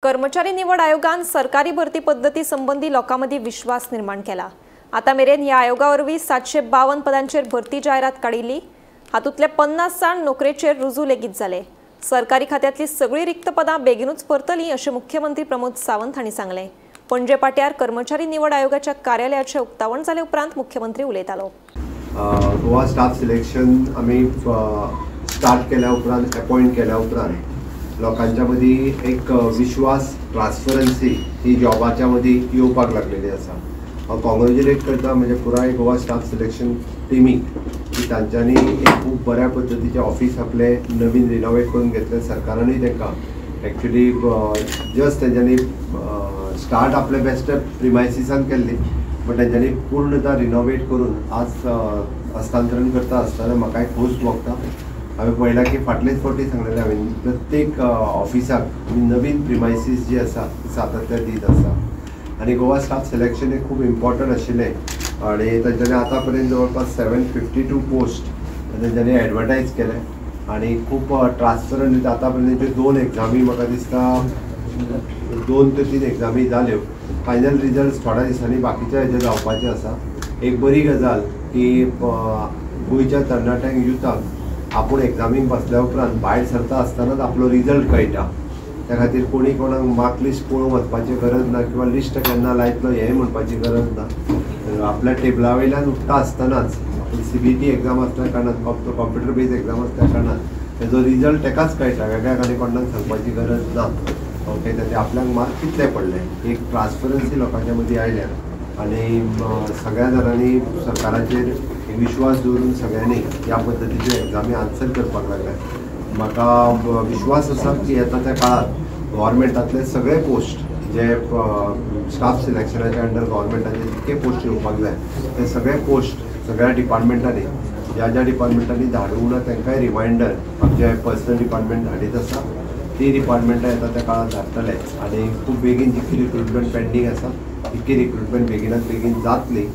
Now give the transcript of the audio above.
कर्मचारी निवड आयोगान सरकारी भरती पद्दती संबंधी लोकां मदीं विश्वास निर्माण केला। आतां मेरेन ह्या आयोगा वरवीं 752 पदांचेर भरती जायरात काडिल्ली। हातूंतले 50 जाण नोकरेचेर रुजू लेगीत जाले। सरकारी खात्यांतली सगळीं रिक्त पदां बेगीनूच भरतलीं अशें मुख्यमंत्री प्रमोद सावंत हांणी सांगलें। पणजे पाट्यार कर्मचारी निवड आयोगाच्या कार्यालयाचें उक्तावण जाले उपरांत मुख्यमंत्री उलयतालो। गोवा स्टाफ सिलेक्शन आमी स्टार्ट केल्या उपरांत, अपॉइंट केल्या उपरांत लोकांच्या मदीं एक विश्वास, ट्रान्सपरन्सी ही जॉबाच्या मदीं येवपाक लागलेली आसा। हांव कॉंग्रेच्युलेट करता म्हणजे पुराय गोवा स्टाफ सिलेक्शन टिमीक की तांच्यांनी एक खूब बऱ्या पद्दतीचें ऑफिस आपलें नवीन रिनोवेट करून घेतलें। सरकारानूय तांकां एक्चुली जस्ट तेंच्यांनी स्टार्ट आपले बेस्ट प्रिमायसिसान केल्ली, बट तेंच्यांनी पूर्णता रिनोवेट करून आज हस्तांतरण करता आसतना म्हाका एक खोस भोगता। हांवें पळयलां की फाटलेच फावटी सांगलेलें हांवें, प्रत्येक ऑफिसाक आमी नवीन प्रिमायसीस जी आसा ती सातत्यान दीत आसा आनी गोवा स्टाफ सिलेक्शन हें खूब इम्पॉर्टंट आशिल्लें आनी तांच्यांनी आतां पर्यंत जवळपास 752 पोस्ट तांच्यांनी एडवर्टायज केले आनी खूब ट्रान्सपरंट। आतां पर्यंत ज्यो 2 एग्जामी म्हाका दिसता 2 ते 3 एग्जामी जाल्यो, फायनल रिजल्ट थोड्या दिसांनी बाकीच्या हेजे जावपाचे आसा। एक बरी गजाल की गोंयच्या तरणाट्यांक, युथाक आपूण एग्जामीक बसल्या उपरांत भायर सरता आसतनाच आपलो रिजल्ट कळटा। त्या खातीर कोणी कोणाक मार्क लिस्ट पळोवंक वचपाची गरज ना किंवा लिस्ट केन्ना लायतलो हें म्हणपाची गरज ना। आपल्या टेबला वयल्यान उठ्ठा आसतनाच आपूण CBT exam आसल्या कारणान, कॉम्प्युटर बेज एक्जाम आसल्या कारणान तेजो रिजल्ट तेकाच कळटा, वेगळ्या आनी कोणाक सांगपाची गरज ना। ओके, ताचे आपल्याक मार्क कितले पडले, एक ट्रान्सपरन्सी लोकांच्या मदीं आयल्या आनी सगळ्या जाणांनी सरकाराचेर विश्वास दवरून सगळ्यांनी ह्या पद्दतीच्यो एग्जामी आन्सर करपाक लागले। म्हाका विश्वास आसा की येता त्या काळांत गव्हर्मेंटांतले सगळे पोस्ट जे स्टाफ सिलेक्शनाच्या अंडर गव्हर्मेंटाचे जितके पोस्ट येवपाक जाय ते सगळे पोस्ट सगळ्या डिपार्टमेंटांनी, ज्या ज्या डिपार्टमेंटांनी धाडूंक ना तांकांय रिमायंडर आमचे पर्सनल डिपार्टमेंट धाडीत आसा, ती डिपार्टमेंटां येता त्या काळांत धाडटले आनी खूब बेगीन जितकी रिक्रुटमेंट पेंडींग आसा तितकी रिक्रुटमेंट बेगिनात बेगीन जातली।